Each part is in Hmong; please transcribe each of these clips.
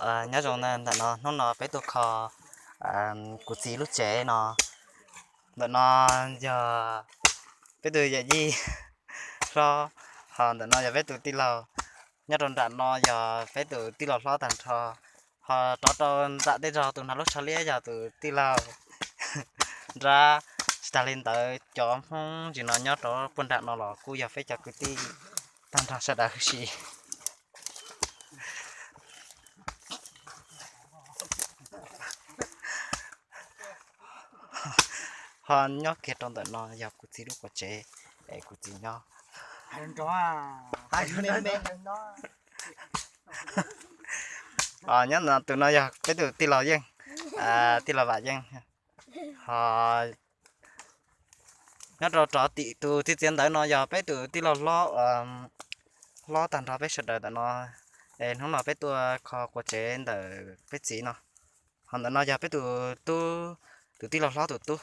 Nyob zoo ntawm no, hnub no peb tuaj kho kuv txiv lub tsev no. Ntawm no yog peb tus yawm yij hlob, ho ntawm no yog peb tus tij laug. Nyob rau nram no yog peb tus tij laug hlob tag nrho, ho rov rau nram tej zog tus hnav lub tsho liab yog tus tij laug nrab. Tsis tas li ntawd cov Hmoob ntsis no nyob rau puag nram no los kuj yog peb cov kwv tij tag nrho sawv daws huv si. Ho nyob kiag rau ntawm no yog kuv txiv lub quas tsev, es kuv txiv nyob. Nyob tus no yog peb tus tij laug Yeej, tij laug Vam Yeej. Ho nyob rau rov tim tus txiv txiav ntawv no yog peb tus tij laug hlob, hlob tag nrho peb sawv daws ntawm no. Es hnub no peb tuaj kho quas tsev ntawm peb txiv no. Ho ntawm no yog peb tus tub, tus tij laug hlob tus tub.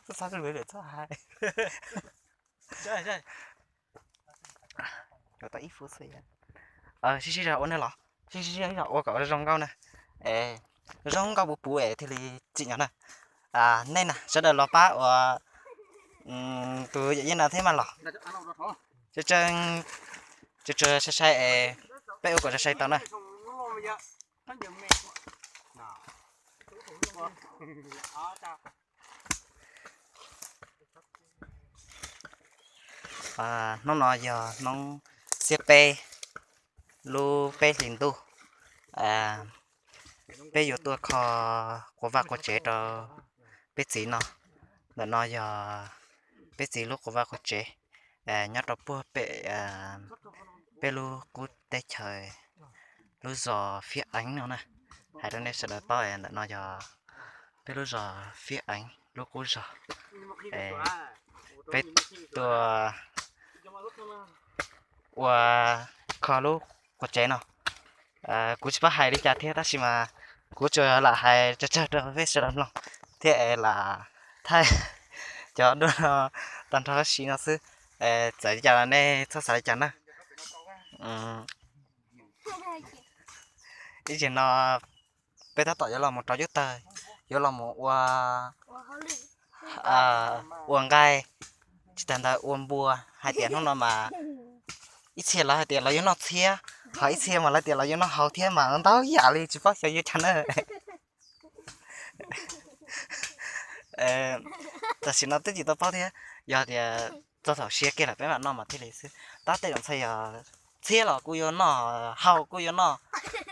Txhob hais. Sib sib zog ua ne los, sib sib zog ua kom zoo nkauj na. Zoo nkauj puv puv es thiaj li tsim nyog na. Nej na sawv daws los pab ua tus yawm yij no thiab mas los. Tsuas sai sai es peb ua kom sai sai tau na. Hnub no yog hnub xiab peb lub peb hlis ntuj. Peb yuav tuaj kho quas vaj quas tsev rau peb txiv no. Ntawm no yog peb txiv lub quas vaj quas tsev nyob rau puag pem peb lub qub teb chaws, lub zos Fiab Eev no na. Hais rau nej sawv daws paub es ntawm no yog peb lub zos Fiab Eev lub qub zos. Peb tuaj ua kho lub quas tsev no. Kuv tsis paub hais li cas thiab tab sis mas kuv tsuas lam hais tsawg tsawg rau peb sawv daws mloog thiab es lam thaij cov duab no tag nrho huv si no xwb. Txawm li cas los nej txhob xav li cas na. Ib tsam no peb tab tom yuav los mus rau yub tawg, yuav los mus ua, ua nqaij, tsis tas ntawd ua npua. Hais tias hnub no mas ib txhia lawv hais tias lawv yuav noj txhiab, ho ib txhia mas lawv tias lawv yuav noj hauv thiab mas ntau yam li tsis paub xyov yuav cas na. Tam sim no twb tsis tau paub thiab, yog tias txog thaum siav kiag lawm peb mam noj mas thiaj li xwb. Tab tej zaum ntshai yog txhiab los kuj yuav noj, hauv kuj yuav noj,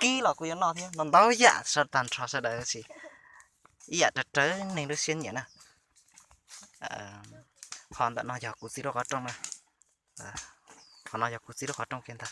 kib los kuj yuav noj thiab, no ntau yam tag nrho sawv daws tsis ib yam raws raws neeg lub siab nyiam na. Qhov ntawm no yog kuv txiv lub qhov rooj na. Qhov no yog kuv txiv lub qhov rooj kiag ntag.